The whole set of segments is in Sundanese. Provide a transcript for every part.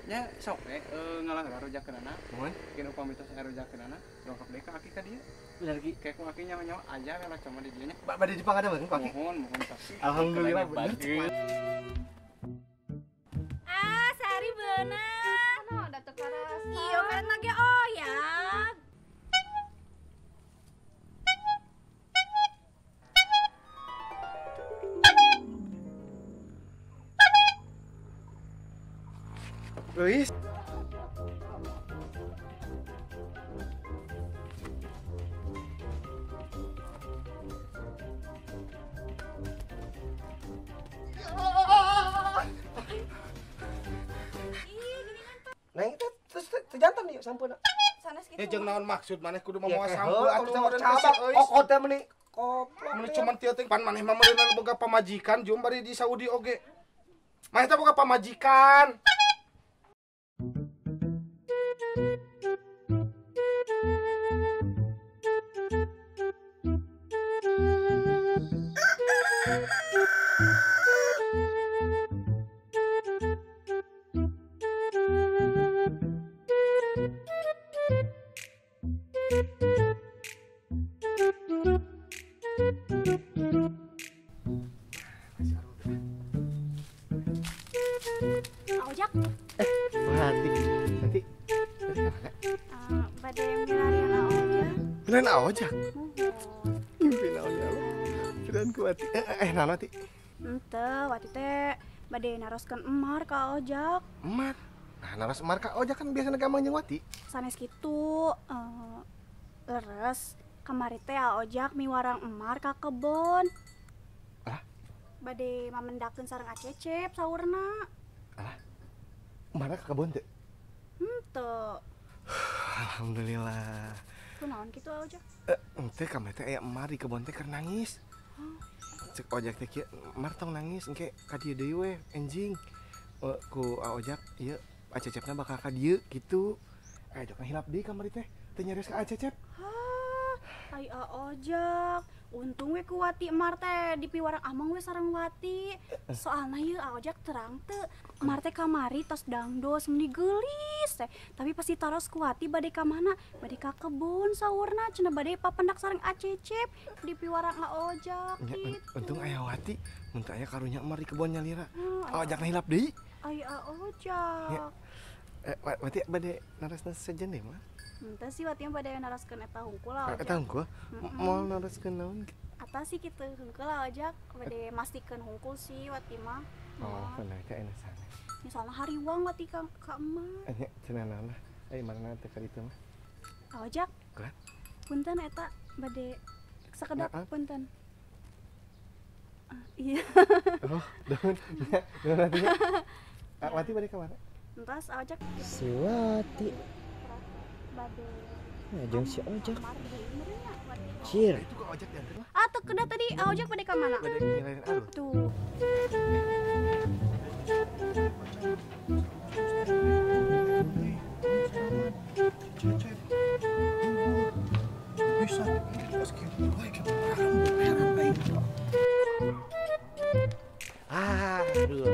Nya sok we ngalah rojakeunana. Muhun. Kin upami tos aya rojakeunana, dongkap deui ka aki ka dieu. Bener Ki. Kayak ku aki nyawa-nyawa aja we lah cuma di dieu nya. Bade dipangadameukeun ku aki. Muhun, muhun sok. Alhamdulillah bener. Ah, sari beunang. No, da teu karasa. Iya, karena ge oyak. Luis. Neng teh terus teu jantan ieu sampeuna. Sanes kitu. Ya jeung naon maksud maneh kudu mawa sampeu atuh meureun cabak. Kokot teh meuni koplok. Meuni cuman tieu teh pan maneh mah meureun boga pamajikan jum bari di Saudi oge. Maneh teh boga pamajikan. Ojak. Berarti nanti bade milarian Ojak. Milarian Ojak? Mimpi naon ya Allah. Kirain ku Wati. Naon Wati? Henteu, Wati teh bade naroskeun Emar ka Ojak. Emar? Nah, naros Emar ka Ojak kan biasana gampang jeung Wati. Sanes kitu, leres kamari teh Ojak miwarang Emar ka kebon. Alah? Bade mamendakeun sareng Acecep saurna. Alah? Mana ke kebon teh? Henteu. Alhamdulillah. Kunaon kitu Ojak? Henteu kamari teh aya Emar di kebon teh keur nangis. Cek Ojak teh kieu, Emar tong nangis engke ka dieu deui we enjing. Ku Ojak ieu Acecepna bakal ka dieu kitu. Ojak hilap deui kamari teh, teu nyarios ka Acecep. Hah, ai Ojak. Untung we ku Wati Emar teh dipiwarang amang we sareng Wati. Soalna ieu Ojak terang teu. Emar teh kamari tos dangdos meuni geulis teh. Tapi pasti taros ku Wati bade ka mana? Bade ka kebun saurna cenah bade papendak sareng Acecep dipiwarang Ojak kitu. Untung aya Wati, mun teu aya karunya Emar di kebon nyalira. Ojak na hilap deui. Ai Ojak. Wati bade narosna sejen deui mah? Henteu sih Wati mah bade naroskeun eta hungkul lah Ojak. Eta hungkul? Moal naroskeun naon? Atas sih kitu hungkul lah Ojak, bade mastikeun hungkul sih Wati mah. Oh, bener teh enak sana. Misalna hariwang Wati ka emak. Nya cenah naon lah. Ai marana teh ka ditu mah. Ojak. Kuat. Punten eta bade sakedap punten. Iya. Oh, daun. Daun Wati. Wati bade ka mana? Entas Ojak. Si Wati. Bade. Nah, jeung si Ojak. Cir. Itu kok Ojak diantar mah? Ah, teu kedah tadi Ojak bade ka mana? Bade nyalain alus. Tuh. Bisa. Aduh,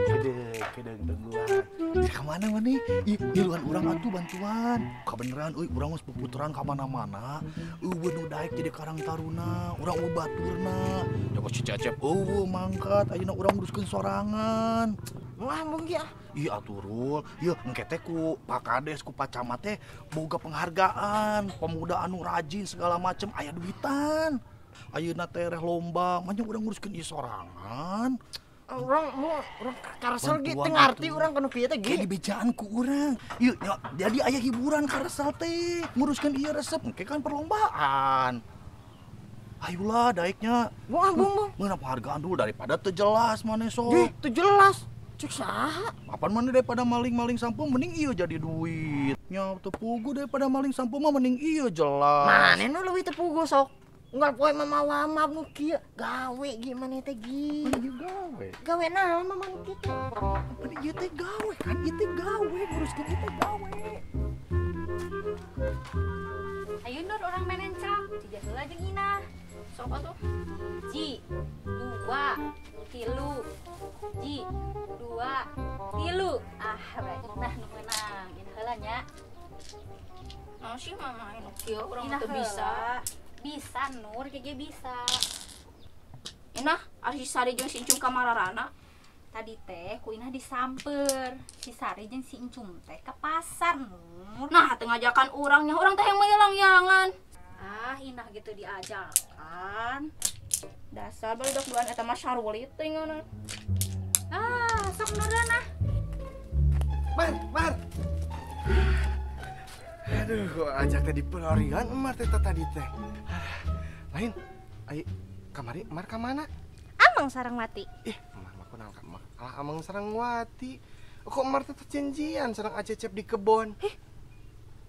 kedeng tungguan. Ka mana maneh? Ih, ngiluan urang atuh bantuan. Kabeneran euy, urang geus puputeran ka mana-mana. Eueuh nu daek jadi Karang Taruna, urang eueuh baturna. Jago si Cecep eueuh mangkat, ayeuna urang nguruskeun sorangan. Wah, embung ge ah. Ih atuh Rul, ieu engke teh ku Pak Kades ku Pak Camat teh boga penghargaan, pemuda anu rajin segala macem aya duitan. Ayeuna teh reh lomba, manya urang nguruskeun ieu sorangan. Urang mau urang karesel ge teu ngarti urang kanu kieu teh ge. Kayak dibejaan ku urang. Ieu jadi aya hiburan karesel teh, nguruskeun ieu resep engke kan perlombaan. Ayolah daeknya. Buang buang. Meunang penghargaan dulu daripada teu jelas maneh sok. Dih, teu jelas. Cek saha? Apaan maneh daripada maling-maling sampo mending ieu jadi duit. Nya teu puguh daripada maling sampo mah mending ieu jelas. Maneh nu leuwih teu puguh sok. Unggal poe mah mawa map nu kieu gawe ge maneh teh gi. Ieu gawe. Gawe naon mah maneh kieu teh? Pan ieu teh gawe kan, ieu teh gawe nguruskeun ieu teh gawe. Ayo Nur urang main encang, cija heula jeung Inah. Sok atuh. Ji, 2, 3. Ji, 2, 3. Ah, berarti Inah nu meunang. Nah sih mama anu kieu urang teu bisa. Bisa Nur, kege bisa. Inah, ari si Sari jeung si Incum ka mararana. Tadi teh ku Inah disamper. Si Sari jeung si Incum teh ke pasar Nur. Nah, teu ngajakan urang nya, urang teh yang meulang-yangan. Ah, Inah gitu diajakan. Dasar barudak duaan eta mah sarulit teh ngeunah. Ah, sok Nurana. Mar, Mar. Aduh, kok ajak teh di pelarian Mar teh tadi teh. Lain, ai kamari Mar ka mana? Amang sareng Wati. Ih, Mar mah kunaon ka Mar? Alah amang sareng Wati. Kok Mar teh janjian sareng Acecep di kebon? Ih.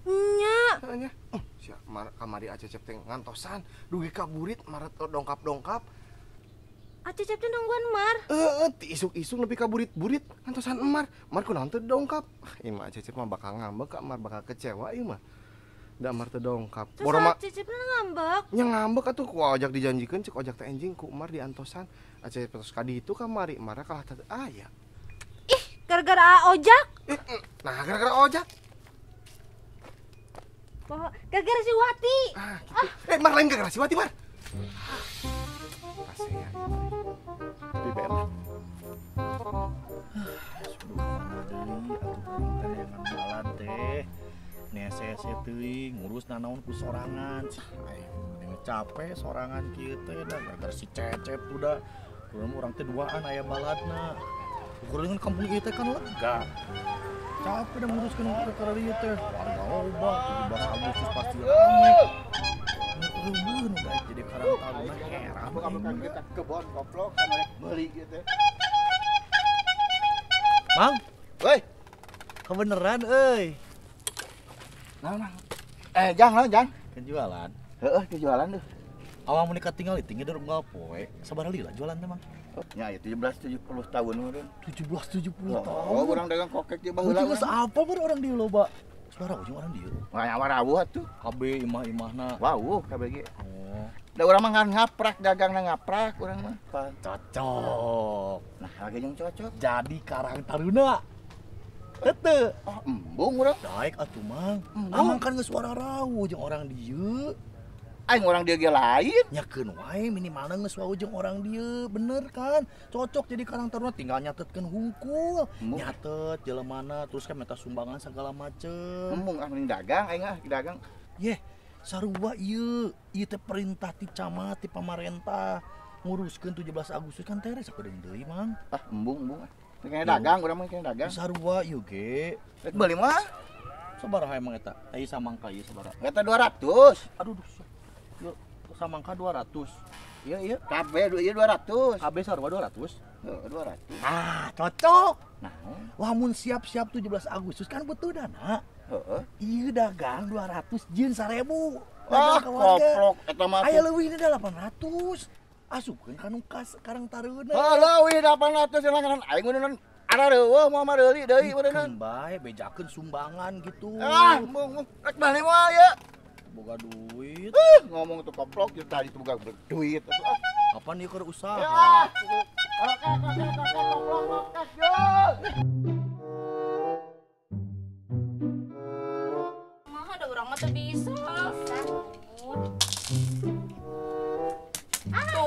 Nya. Nya. Si Mar kamari Acecep teh ngantosan dugi ka burit Mar dongkap-dongkap. Acecep teh nungguan Mar. Heeh, ti isuk-isuk nepi ka burit-burit ngantosan Mar. Mar kunaon teu dongkap? Ieu mah Acecep mah bakal ngambek ka Mar bakal kecewa ieu mah. Da Mar teu dongkap. Terus Acecep ngambek? Nya ngambek atuh ku ojak dijanjikeun cek ojak teh enjing ku Mar diantosan. Acecep terus ka ditu kamari Mar kalah teu aya. Ih, gara-gara ojak. Nah, gara-gara ojak. Gara-gara si Wati. Ah, gitu. Ah. Mar lain gara-gara si Wati, Mar. Kasihan. Tapi bela. Sudah mana deui atuh urang teh neangan balad teh. Nese-ese teuing ngurus nanaon ku sorangan. Aing capek sorangan kieu teh da gara-gara si Cecep tuh da. Urang urang teh duaan aya baladna. Ukuran kampung ieu teh kan lega. Capek dah nguruskeun perkara ieu teh. Warga loba, 17 Agustus pasti rame. Eueuh nu daek jadi karang taruna heran. Bukan kita kebon koplok sama rek meuli gitu. Mang, woi. Kebeneran euy. Naon nah. Jang, naon Jang? Kejualan. Heeh, kejualan tuh. Awang mun katingal tinggi dari unggal poe, sabaraha lila jualan teh, Mang? Ya, ya 17 70 tahun meureun. 17 70 tahun. Oh, urang dagang kokek ge baheula. Geus apa baru orang dieu loba? Suara ujung orang dieu. Wah, warawuh atuh. KB imah-imahna. Wawuh KB ge. Oh. Da urang mah ngaprak dagangna ngaprak urang mah. Cocok. Nah, lagi jeung cocok. Jadi Karang Taruna. Henteu. Oh, embung urang. Daek atuh, Mang. Amang kan geus warawuh jeung orang dieu. Aing orang dieu ge lain. Nyakeun wae minimalna geus wawuh jeung orang dieu, bener kan? Cocok jadi Karang Taruna tinggal nyatetkeun hungkul, nyatet jelemana terus kan minta sumbangan segala macem. Embung ah mending dagang aing ah dagang. Yeh, sarua ieu, ieu teh perintah ti camat ti pamarentah nguruskeun 17 Agustus kan teres sakedeung deui, Mang. Ah, embung embung ah. Kayaknya dagang urang mah kayaknya dagang. Sarua ieu ge. Rek beuli mah. Sabaraha emang eta? Ai samangka ieu sabaraha? Eta 200. Aduh, duh. Yuk, samangka 200. Iya, iya. KB ieu 200. KB sarua 200. Heeh, 200. Ah, cocok. Nah, lamun siap-siap 17 Agustus kan butuh dana. Heeh. Ieu dagang 200 jeung 1000. Ah, koplok eta mah. Aya leuwihna 800. Asupkeun ka nu kas Karang Taruna. Heuh, leuwih 800 langganan aing meureun arareueuh moal mareuli deui meureun. Bae bejakeun sumbangan gitu. Ah, embung rek bali moal ieu. Boga duit. Ngomong tuh koplok ya tadi tuh boga duit. Kapan ieu keur usaha? Ya. Koplok kokek yo. Mah ada urang mah teu bisa. Tuh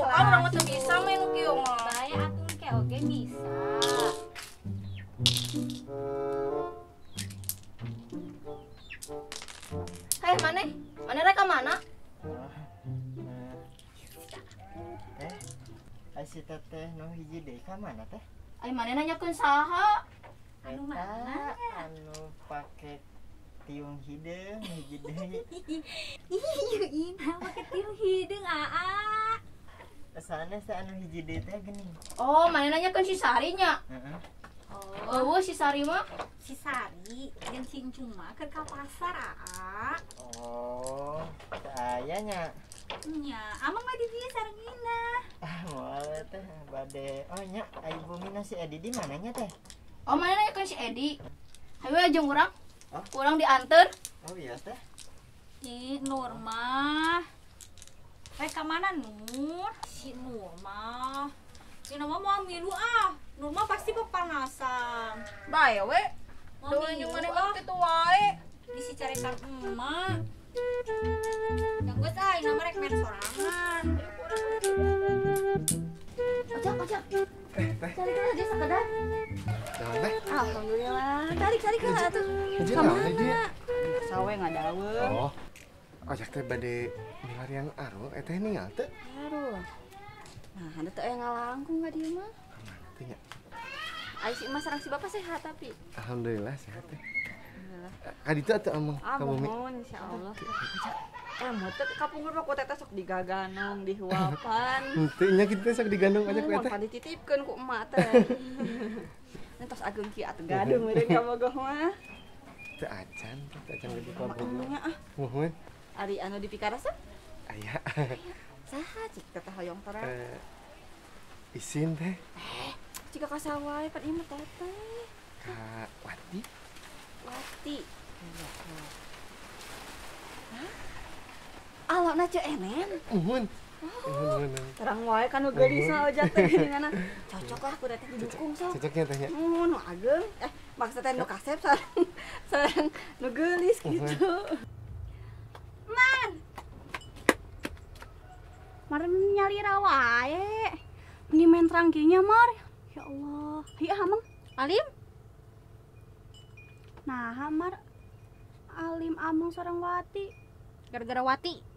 kan urang mah teu bisa main nu kieu mah. Bae atuh ke oge bisa. Hei, mana? Mana rek ka mana? Teh, si teteh nu hiji deui ka mana teh? Ai mana nanyakeun saha? Anu mana? Anu pake tiung hideung hiji deui. Ih, Ina pake tiung hideung aa. Sana sa anu hiji deui teh geuning. Oh, mana nanyakeun si Sari nya? Heeh. Oh, si Sari mah? Si Sari jeung si Incum mah keur ka pasar, aa. Oh, teu aya nya. Nya, amang mah di dieu sareng Ina. Ah, moal teh bade. Oh nya, ai bumina si Edi di mana nya teh? Oh, mana nanyakeun si Edi? Hayu we jeung urang. Oh? Urang dianter. Oh iya teh. Ih, Nur mah. Rek ka mana Nur? Si Nur mah. Ina mah mau milu ah. Nur mah pasti pepanasan. Bae we. Duh, jeung maneh mah kitu wae. Di si Dicarekan emak. Yang geus ah ayeuna mah rek main sorangan. Ojak, ojak. Teh. Calik lah dia sakedap. Naon teh? Alhamdulillah. Calik, calik lah atuh. Ka mana? Sawe ngadaweung. Oh. Ojak teh bade milarian arul teh ninggal teu? Arul. Nah, ada teh aya ngalangkung ka dieu mah. Kamana teh nya? Ai si emak sareng si bapak sehat tapi. Alhamdulillah sehat teh. Ka ditu atuh ameng ka bumi. Amun insyaallah. Motor kapungkur mah ku teteh sok digaganong, dihuapan. Henteu nya kitu teh sok digandong aja ku Mun teh. pan dititipkeun ku emak teh. Ini tos ageung kieu atuh gaduh meureun ka bogoh mah. Teu acan, teu acan gede ka bogoh. Nya ah. Muhun. Ari anu dipikarasa? Aya. Saha cik teteh hoyong terang? Isin teh. Cik ka sawae pan ieu mah teteh. Ka Wati. Wati. Hah? Alona Ceu Enen. Muhun. Oh, terang wae kan nu geulis mah ojak teh geuninganna. Cocok lah ku teteh didukung sok. Cocoknya teh nya. Nu ageung. Maksud teh nu kasep sareng sareng nu geulis gitu. Mar. Mar nyalira wae. Ini main terangkinya Mar. Ya Allah. Hayu ah Ameng. Alim? Nah, Mar. Alim Ameng sareng Wati. Gara-gara Wati.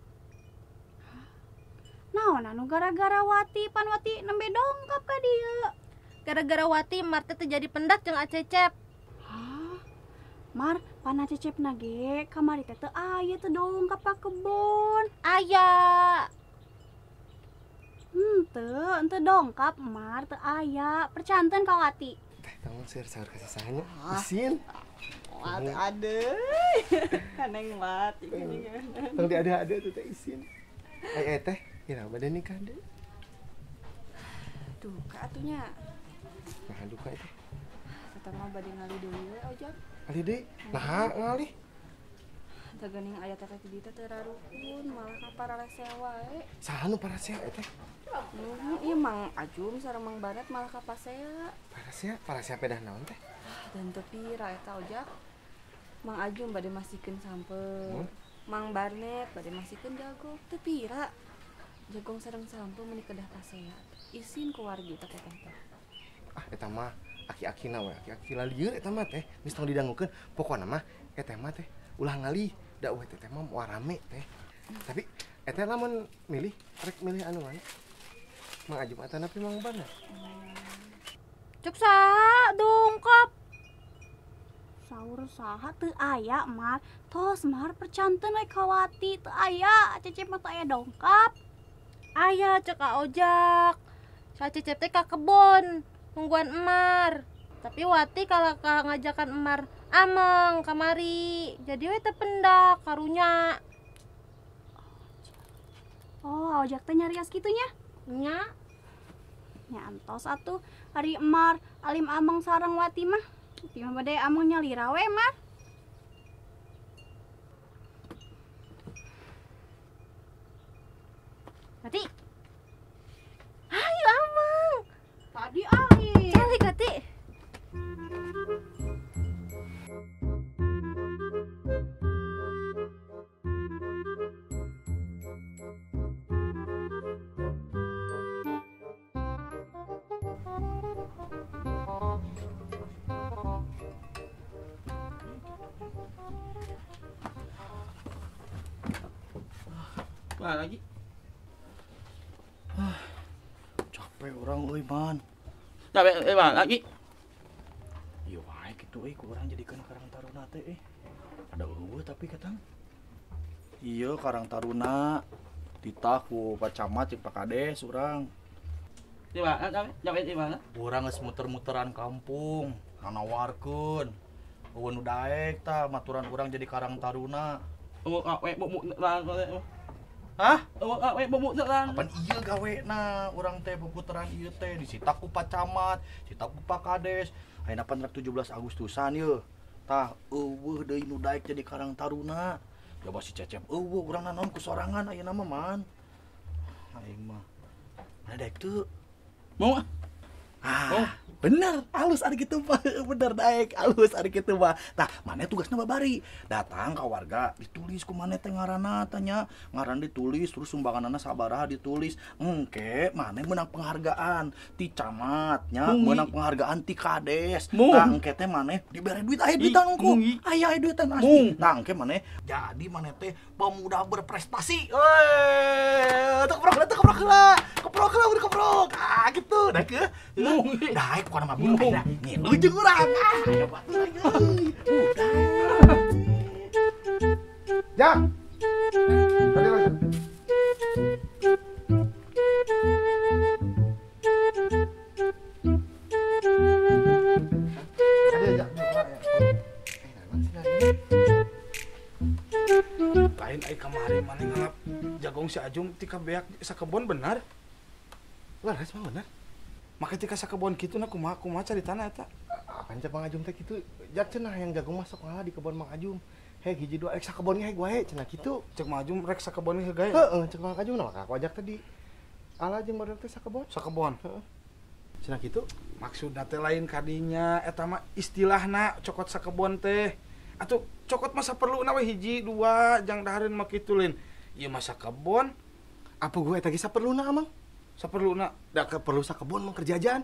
Naon anu gara-gara Wati, pan Wati nembe dongkap ka dieu. Gara-gara Wati Mar teh jadi pendak jeung Acecep. Hah? Mar, pan Acecepna ge kamari teh teu aya teu dongkap ka kebon. Aya. Henteu, henteu dongkap Mar, teu aya. Percanten ka Wati. Teh tong seur-seur ka sasahnya. Isin. Wah, teu ade. Kaneng Wati geuningan. Tong diade-ade tuh teh isin. Ai teh, iraha bade nikah deui? Duka atuh nya. Nah, duka itu. Teteh mah bade ngalih deui we ojak. Ngalih deui? Naha ngalih? Teh geuning aya teteh di dieu teh teu rarukun, malah ka paralesea wae. Saha nu parasea teh? Ieu Mang Ajum sareng Mang Barat malah ka pasea. Parasea? Parasea pedah naon teh? Dan teu pira eta ojak. Mang Ajum bade masikeun sampeu. Mang Barnet bade masikeun jago. Teu pira. Jagong sareng sampeu meuni kedah pasea. Isin ku wargi teh teteh teh. Ah eta mah aki-akina we, aki-aki lalieur eta mah teh. Geus tong didangukeun. Pokona mah eta mah teh ulah ngalih, da eueuh teteh mah moal rame teh. Tapi eta lamun milih rek milih anu mana? Mang Ajum atanapi Mang Barnet? Cek saha dongkap? Saur saha teu aya Mar. Tos Mar percanten we ka Wati teu aya, Cecep mah teu aya dongkap. Aya cek ka ojak. Sa Cecep teh ka kebon nungguan Emar. Tapi Wati kalau ka ngajakan Emar ameng kamari. Jadi we teu pendak karunya. Oh, ojak teh nyarios kitu nya? Nya. Nya antos atuh ari Emar alim ameng sareng Wati mah. Ti mah bade ameng nyalira we Mar. Wati. Ayo ameng. Tadi alim. Calik Wati. Wah, lagi. Capek orang euy, Man. Capek man lagi. Ieu wae kitu euy ku urang jadikeun Karang Taruna teh euy. Ada eueuh tapi katang. Ieu Karang Taruna ditah ku Pak Camat jeung Pak Kades urang. Di mana capek? Capek di mana? Urang geus muter-muteran kampung, nganawarkeun. Eueuh nu daek tah maturan urang jadi Karang Taruna. Hah? Apaan iya gawe na urang teh puputeran ieu teh disita ku Pak Camat, disita ku Pak Kades. Ayeuna pan rek 17 Agustusan yeuh. Tah eueuh deui nu daek jadi Karang Taruna. Coba si Cecep eueuh urang nanaon ku sorangan ayeuna mah man. Aing mah. Mana daek teu? Mau? Ah, bener, halus ari kitu mah, bener daek, halus ari kitu mah. Tah, maneh tugasna babari, datang ka warga, ditulis ku maneh teh ngaranna tanya, ngaran ditulis, terus sumbanganna sabaraha ditulis. Engke maneh menang penghargaan ti camat nya, menang penghargaan ti kades. Tah engke teh maneh dibere duit, aya duitan unggul. Aya duitan asli. Tah engke maneh jadi maneh teh pemuda berprestasi. Euy, keprok heula. Keprok heula, udah keprok. Ah gitu, dah ke. Daek pokona mah milu ayeuna. Ngilu jeung urang. Ah, aya batur euy. Udah. Jak. Tadi lagi. Tadi aja. Lain ai kamari maneh ngalap jagong si Ajum tika beak sakebon benar. Leres mah bener. Maka tika sakebon kitu na kumaha kumaha caritana eta. Apaan cek Mang Ajum teh kitu? Jak cenah yang jagung masuk ngalah di kebon Mang Ajum. Hei hiji dua rek sakebon ge wae cenah kitu. Cek Mang Ajum rek sakebon ge gae. Heeh, cek Mang Ajum nah aku ajak tadi. Ala jeung barudak teh sakebon. Sakebon. Heeh. Cenah kitu. Maksudna teh lain kadinya eta mah istilahna cokot sakebon teh. Atuh cokot mah saperluna we hiji dua jang dahareun mah kitu lain. Ieu mah sakebon. Apa gue eta ge saperluna Amang? Saperluna da perlu sakebon mah kerjaan.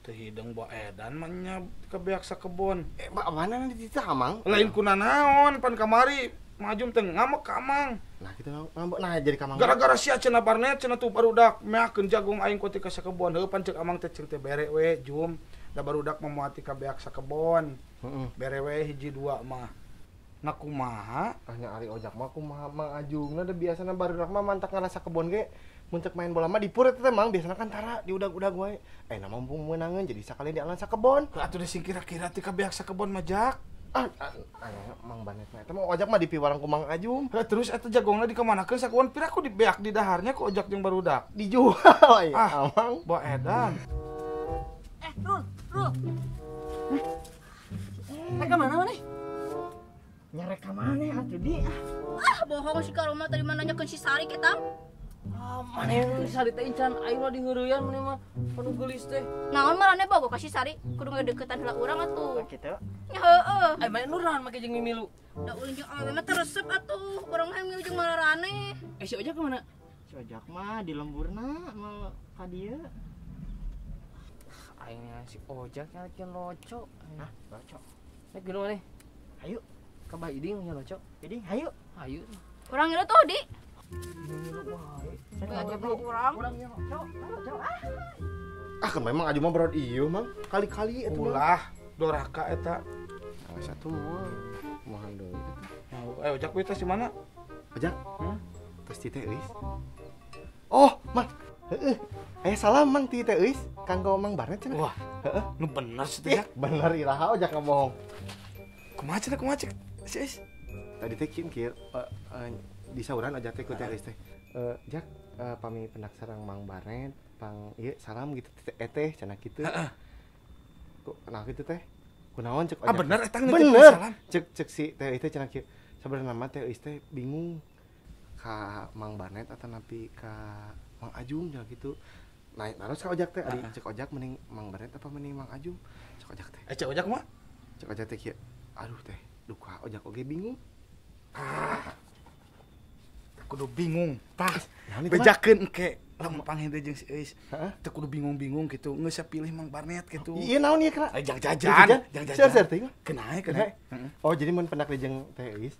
Teu hideung bae edan mah nya kebeak sakebon. Mana di titah Amang? Lain kunanaon pan kamari Mang Ajum teh ngamek ka Amang. Nah kitu ngambek nah jadi ka Amang. Gara-gara sia cenah barnet cenah tuh barudak meakeun jagung aing ku tika sakebon. Heuh pan ceuk Amang teh ceuk teh bere we Jum. Da barudak mah moal tika beak sakebon. Heeh. Bere we hiji dua mah. Nah kumaha? Ah nya ari ojak mah kumaha Mang Ajumna da biasana barudak mah mantak ngarasa kebon ge. Mun cek main bola mah dipur eta teh Mang biasana kan tara diudag-udag wae. Eh na mumpung meunangeun jadi sakalian dialan sakebon. Atuh da sing kira-kira tika beak sakebon mah Jak. Ah, Mang Banet mah eta mah ojak mah dipiwarang ku Mang Ajum. Lah terus eta jagongna dikamanakeun sakebon pira ku dibeak di daharnya ku ojak jeung barudak. Dijual aya ah, Amang. Bawa edan. Rul, Rul. Rek ka mana maneh? Nyarek ka maneh atuh di. Ah, bohong si Karoma tadi mah nanyakeun si Sari kita. Ah, maneh si Sari teh incan aing mah diheureuyaan maneh mah panu geulis teh. Naon marane bogo ka si Sari, kudu ngedeketan heula urang atuh. Kitu. Ya heueuh. Ai maneh nu naon make jeung mimilu? Da ulin jeung awewe mah teresep atuh, urang mah ngilu jeung mararane. Eh si Ojak kemana? Si Ojak mah di lemburna mau ka dieu. Aing si Ojak nyalakeun loco. Hah, loco. Nek geuno maneh? Hayu. Ka Bah Iding nya loco. Iding, hayu. Hayu. Urang ngilu tuh, Di. Ngilu wae. Urang. Urang nya loco, loco ah. Ah, kan memang Ajum mah berat ieu, Mang. Kali-kali eta mah. Ulah doraka eta. Nah, satu mah moal deui eta. Eh, Ojak we tas di mana? Ojak? Tas ti Teh Euis. Oh, Mang. Heeh. Aya salam Mang ti Teh Euis kanggo Mang Barnet cenah. Wah, heeh. Nu bener sih teh. Bener iraha Ojak ngabohong. Kumaha cenah kumaha cek si Euis? Tadi teh kieu kieu di sauran Ojak teh ku Teh Euis teh. Jak pami pendak sareng Mang Barnet, pang ieu salam gitu teh cenah kitu. Heeh. Nah kitu teh. Kunaon cek Ojak? Ah bener eta bener. Salam. Cek cek si Teh Euis teh cenah kieu. Sabenerna mah Teh Euis teh bingung ka Mang Barnet atau napi ka Mang Ajum cenah kitu. Nah, terus ka Ojak teh, ari cek Ojak mending Mang Barnet apa mending Mang Ajum? Cek Ojak teh. Eh cek Ojak mah? Cek Ojak teh kieu. Aduh teh, duka Ojak oge bingung. Ah. Kudu bingung. Tah, bejakeun engke lamun panggih deui jeung si Euis. Teu kudu bingung-bingung gitu, geus pilih Mang Barnet gitu. Iya naon ieu kira? Jang jajan, jang jajan. Seur teh mah. Kenae, kenae. Oh, jadi mun pendak jeung Teh Euis,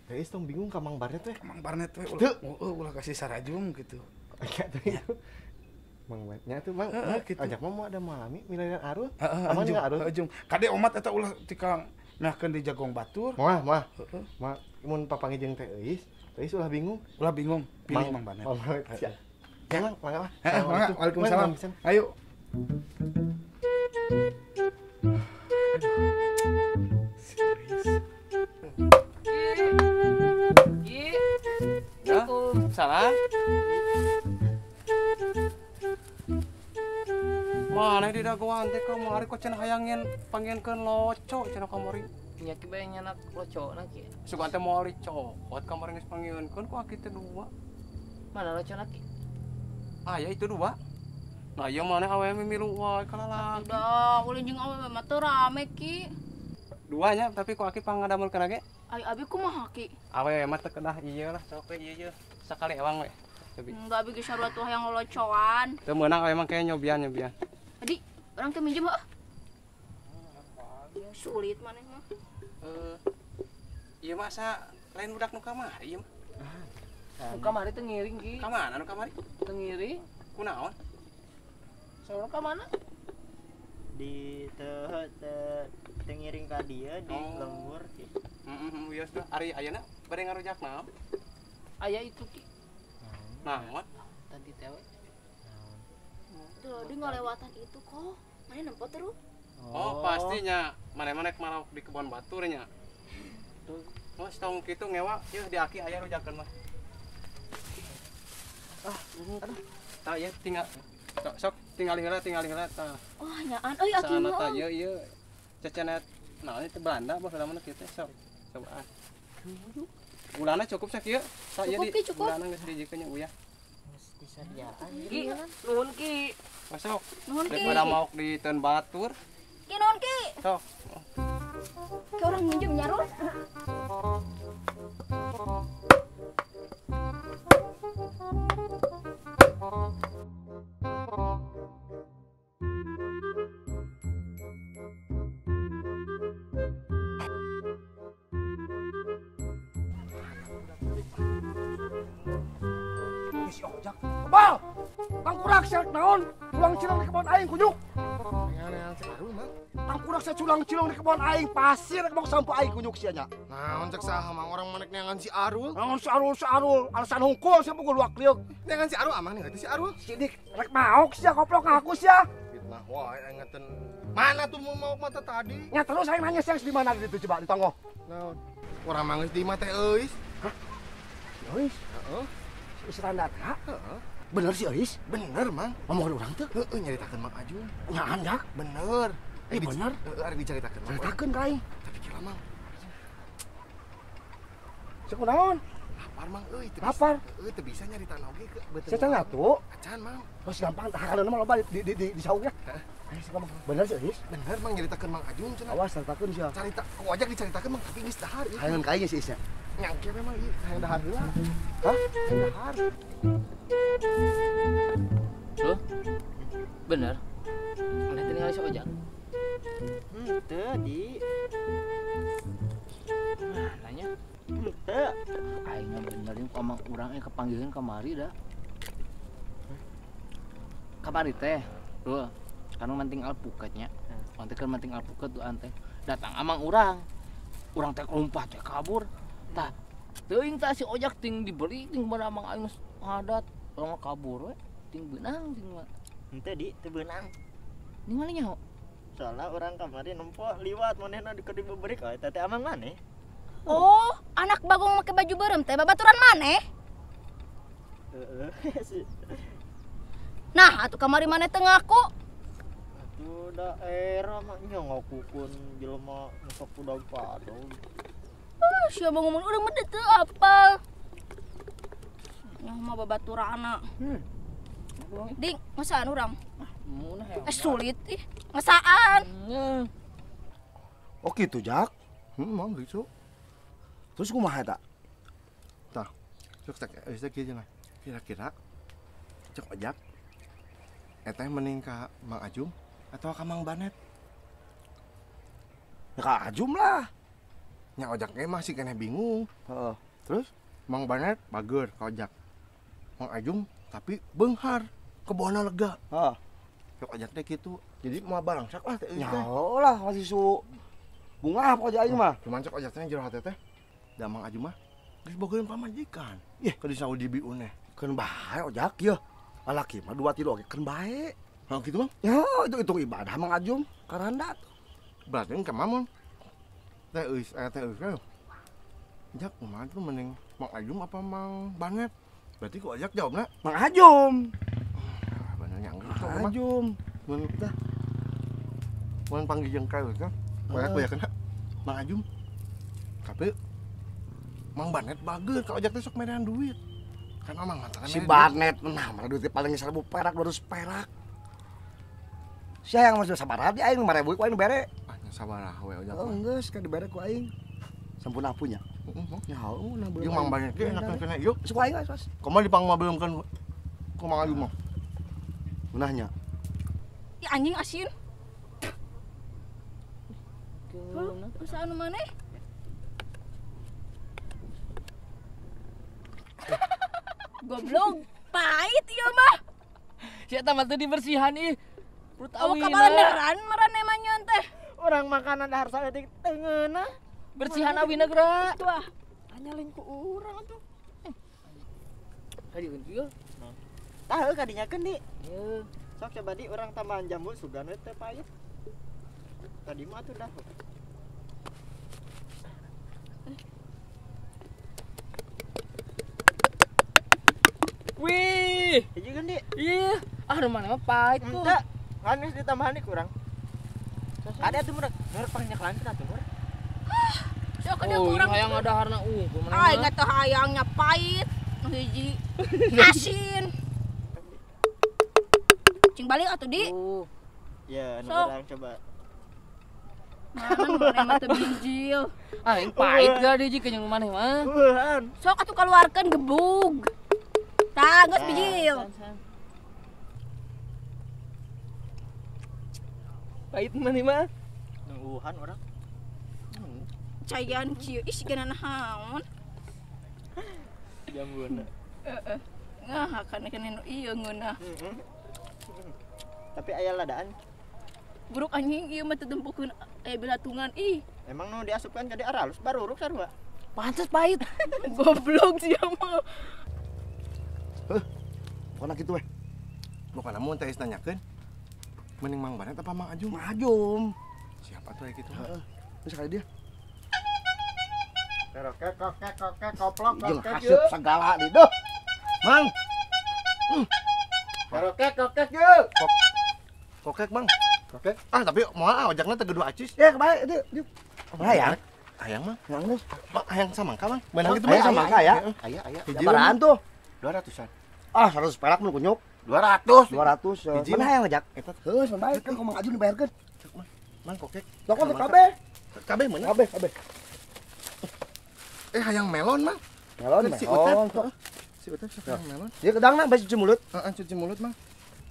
Teh Euis tong bingung ka Mang Barnet teh. Mang Barnet we ulah, ulah kasih sarajum gitu. Nya teh. Mang Barnet tuh Mang, gitu. Ojak mah mau ada malami milarian arul. Heeh, Amang juga arul. Ujung. Kade omat eta ulah tikang meakeun di jagong batur. Moal, moal. Moal mun papanggih jeung Teh Euis, Teh Euis ulah bingung. Ulah bingung, pilih Mang Barnet. Mang Barnet. Siap. Ya, Mang, mangga lah. Heeh, mangga. Waalaikumsalam. Ayo. Waalaikumsalam. Mana di dagoan teh kamari kok cenah hayangin panggilkeun loco cenah kamari. Nya ki bae nyanak loco na ki. Sugan teh moal dicokot kamari geus panggilkeun ku aki teh dua. Mana loco na ki? Aya itu dua. Nah ieu maneh awewe milu wae ka lalaki. Udah, ulin jeung awewe mah teu rame Ki. Dua nya tapi ku aki pangadamelkeun ge. Ai abi kumaha Ki? Awewe mah teu kedah ieu lah, sok we ieu sakali ewang we. Enggak abi geus sarua tuh hayang lolocoan. Teu meunang awewe mah kayak nyobian-nyobian. Adi, urang teu minjem heuh. Sulit maneh mah. Ieu mah asa lain budak nu kamari ieu mah. Nu kamari teu ngiring Ki. Ka mana nu kamari? Teu ngiring. Kunaon? Soalnya ka mana? Di teu ngiring ka dieu di lembur Ki. Heeh, wios tuh ari ayeuna bade ngarujak naon? Aya itu Ki. Naon? Tadi teh we. Tuh, di ngalewatan itu kok. Mana nempo terus? Oh, pastinya mana-mana malah di kebon batur nya. Tuh, oh setong kitu ngewa, yeuh di aki aya rujakeun mah. Ah, aduh. Tah ieu tinggal sok tinggal heula tah. Oh, nyaan euy aki mah. Tah ieu ieu cecenat naon itu Belanda baheula mah kitu sok. Cobaan. Gulana cukup sakieu. Tah ieu di gulana geus dijikeun nya uyah. Geus disadiaan. Ki, nuhun Ki. Masuk. Nuhun Ki. Daripada maok di teun batur. Ki nuhun Ki. Sok. Ki orang minjem nyarul. Si Ojak, kebal, tangkurak sia naon, culang cilong di kebon aing kunyuk. Neangan si Arul mah. Tangkurak sia culang cilong di kebon aing, pasir kebon sampah aing kunyuk sia nya. Naon cek saha mang orang manek neangan si Arul. Naon si Arul, si Arul, alasan hungkul sia pukul luak liuk. Neangan si Arul amang nih si Arul. Sidik rek maok sia koplok ngaku sia. Fitnah wae aing ngeten. Mana tuh mau maok mata tadi? Nya terus aing nanya sia di mana di ditu coba di tonggoh. Naon? Urang mah geus di imah teh euis. Hah? Euis? Heeh. Standar ha? Heeh. Bener sih Euis? Bener, Mang. Ngomong urang teh? Heeh, nyaritakeun Mang Ajun. Nyaan jak? Bener. Eh, bener. Heeh, ari dicaritakeun. Caritakeun ka aing. Tapi kira Mang. Cek kunaon? Lapar Mang euy, teu Lapar. Heeh, teu bisa nyaritaan oge ke beuteung. Sia can atuh. Acan, Mang. Terus gampang tah kaleuna mah loba di saung ya. Heeh. Bener sih Euis? Bener Mang nyaritakeun Mang Ajun cenah. Awas caritakeun sia. Carita ku ojek dicaritakeun Mang tapi geus dahar ieu. Hayangan ka aing si Isnya. Nyangke memang ieu hayang dahar heula. Hah? Hayang dahar. Tuh. Bener. Maneh teh ningali si Ojak? Henteu, Di. Nanya. Henteu. Aing mah bener ku amang urang kepanggihan kamari dah. Kamari teh. Tuh, kan manting alpukatnya. Manting kan manting alpukat tuh teh. Datang amang urang. Urang teh lompat teh kabur. Tah, teuing tah si Ojak ting dibeli ting mana amang aing geus ngadat. Urang kabur we, ting beunang ting mah. Henteu, Di, teu beunang. Ningali nyaho? Soalnya orang kamari nempo liwat manehna di dibeuberik oh eta teh amang maneh. Oh, anak bagong make baju beureum teh babaturan maneh? Heeh. Nah, atuh kamari maneh teu ngaku. Atuh da era mah nya ngakukeun jelema nu sok kudag padong. Ah, sia ngomong urang mah teu apal. Nya mah babaturanna. Ding, ngesaan urang? Sulit ih, ngesaan. Oh gitu, Jak. Mang gitu. Terus kumaha eta? Tah, sok tak geus kieu cenah. Kira-kira cek Ojak eta mending ka Mang Ajum atau ka Mang Banet? Ya ka Ajum lah. Nya Ojak ge masih keneh bingung. Heeh. Terus Mang Banet bager ka Ojak. Mang Ajum tapi beunghar, kebonna lega. Heeh. Cek Ojak teh kitu. Jadi moal barangsak lah teh. Nyaho lah masih su bunga apa aja aing mah. Cuman cek Ojak teh jero hate teh da Mang Ajum mah geus bogaeun pamajikan. Ih, ke di Saudi biun teh. Keun bae Ojak yeuh. Lalaki mah 2 3 oge keun bae. Hah kitu Mang? Ya, itu hitung ibadah Mang Ajum karanda tuh. Berarti ka mamon. Teh euis teh euis. Jak kumaha tuh mending Mang Ajum apa Mang Banet? Berarti ku Ojak jawabna Mang Ajum. Bener nya geus Mang Ajum. Mun tah. Mun panggil jeung ka teh. Banyak kena Mang Ajum. Tapi Mang Banet bager ka Ojak teh sok merean duit. Kan Mang mantan si Banet nah mana duitnya paling 1000 perak 200 perak. Sia yang masuk sabaraha di aing 5.000 ku aing bere. Ah nya sabaraha we ojak. Oh geus ka dibere ku aing. Sampun apunya. Heeh. Ya heuh nah belum. Ieu mang banyak ge enak kena ieu. Suku aing geus. Kumaha dipangmobilkeun ku Mang Ayu mah. Munahnya. Ih anjing asin. Usaha anu maneh? Goblok, pahit ieu mah. Sia mah teu dibersihan ih. Perut awina. Oh, kabaneran marane mah nyeun teh. Urang makanan dahar saeutik teu ngeunah. Bersihan awina geura. Tuh ah. Anyalin ku urang atuh. Kadieu ieu. Tah heuh kadinyakeun di. Heuh. Sok coba di urang tambahan jambu sugan we teu pahit. Tadi mah atuh dah. Wih, hiji kan di. Iya, ah nu mana mah pahit tuh. Henteu, kan geus ditambahan di kurang. Ada tuh murah, murah pangnyekelan atuh murah. Sok ada kurang. Hayang ada harna kumaha. Ay, teh hayangnya pahit, nu hiji asin. Cing balik atuh di. Ya, nu urang coba. Mana nu maneh mah teu bijil. Ah, yang pahit ga di hiji kenyang maneh mah. Sok atuh keluarkeun gebug. Tah, geus bijil. Pahit maneh mah. Nungguhan urang. Cayan kieu ih sigana naon. Jambuna. Heeh. Ngah kana kana nu ieu ngeunah. Tapi aya ladaan. Buruk anjing ieu mah teu tempokeun aya belatungan ih. Emang nu diasupkan jadi aralus baruruk sarua. Pantes pahit. Goblok sia mah. Heuh. Pokona kitu weh. Pokona mun teh nanyakeun. Mending Mang Banet apa Mang Ajum? Mang Ajum. Siapa tuh gitu? Heeh. Terus kali dia. Kokek kokek kokek koplok kokek. Jeung haseup sagala di duh. Mang. Kokek kokek yeuh. Kokek Mang. Kokek. Ah tapi moal ojakna teu gaduh acis. Ya kebae dieu. Hayang. Hayang mah. Hayang geus. Mang hayang samangka Mang. Meunang kitu mah samangka ya. Aya aya. Sabarahan tuh? 200-an. Ah, 100 perak nu kunyuk. 200. 200. Mana hayang ojak? Eta heuh, bae kan ku Mang Ajum dibayarkeun. Mang kokek. Toko kabeh. Kabeh meunang. Kabeh, kabeh. Eh hayang melon Mang. Melon, si melon. Si Utep sok hayang melon. Ieu kedangna bae cuci mulut. Heeh, cuci mulut Mang.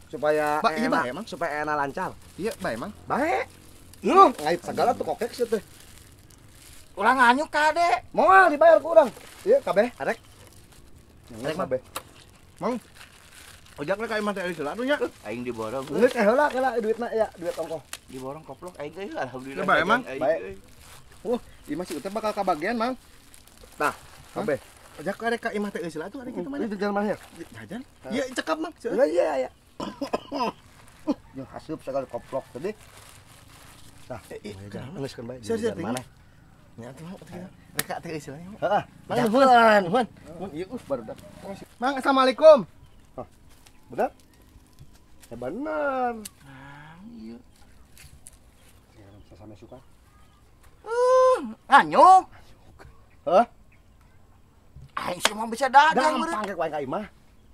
Supaya iya bae Mang, supaya enak lancar. Iya bae Mang. Bae. Lu ngait segala tuh kokek sih teh. Urang nganyuk kade. Moal dibayar ku urang. Ieu kabeh arek. Arek kabeh. Mang. Ojakna ka imah teh euy heula atuh nya. Aing diborong. Geus heula heula duitna ya, duit ongkoh. Diborong koplok aing teh alhamdulillah. Bae Mang. Bae. Ieu mah si Utep bakal kabagian Mang. Tah, kabeh. Ojak arek ka imah teh euy heula atuh arek kitu mana? Jajan mana ya? Jajan. Ieu cekap Mang. Iya iya iya. Jeung haseup sagala koplok tadi. Tah, geus keun bae. Jajan mana? Nya atuh rek ka teh euy heula. Heeh. Mang nuhun. Nuhun. Ieu barudak. Mang assalamualaikum. Benar? Ya benar. Ah, iya. Sekarang sama suka. Nganyuk. Hah? Aing sih mah bisa dagang meureun. Gampang kayak imah.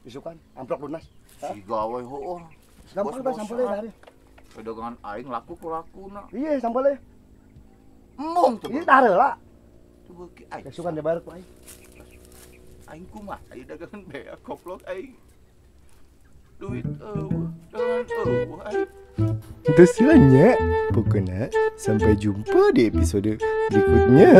Isukan amplop lunas. Si gawe heueuh. Gampang bae sampelnya dari. Dagangan aing laku ku lakuna. Iya, sampelnya. Embung tuh. Iya, tareula. Tuh beuki aing. Isukan dibayar ku aing. Aing kumaha aya dagangan beak koplok aing. Duit eueuh, dagangan eueuh aing. Terus nya, pokoknya sampai jumpa di episode berikutnya.